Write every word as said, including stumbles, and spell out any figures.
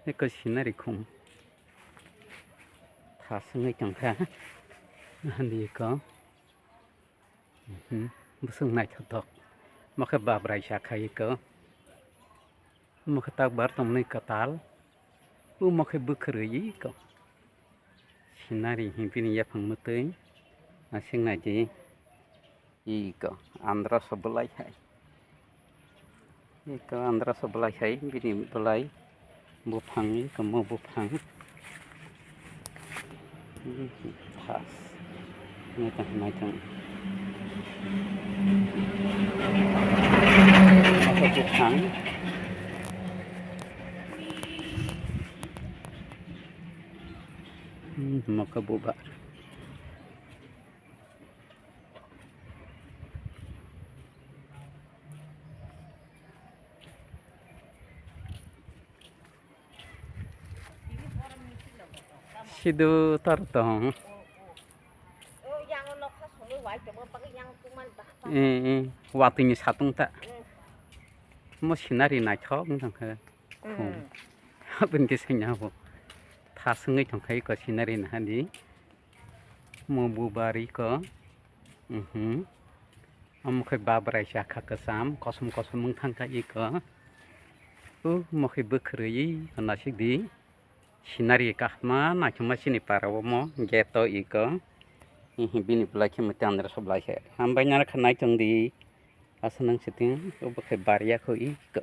Eko scenery khum thaswngwi tongkha. Nahandi eko. Mhm. Bwswk naithothok. Mokhe babrai sakha eko. Mokhe takbar tongmani kwtal. Omo khe bwkhwrwi eko. Scenery hinkhe bini yaphang mwtwi. Aswk naidi. Iko, andraso bwlai hai. Iko, andraso bwlai hai, bini bwlai buphang, iko mo buphang. Thas. Naithang, naithang. Iko buphang. Hmm, mokhe bubar. Sidu tar tong. Eh, eh, watwi ni satung ta. Mo scenery naithok wng tongkha. Khum. Aboni khe sanya bo. Thaswngwi tongkha iko scenery nahadi. Mo bubar iko. Mhm. Omo khe babrai sakha kwcham, kosom kosom wng thangkha iko. Omo khe bwkhwrwi nasikdi. Scenery kahma naithokma chini para omo gate o iko. Hihi bini bwlai khe mwtai andraso bwlai khe. Hambai naro kha naithokdi. Asa nang siting obo khe bariya kho iko.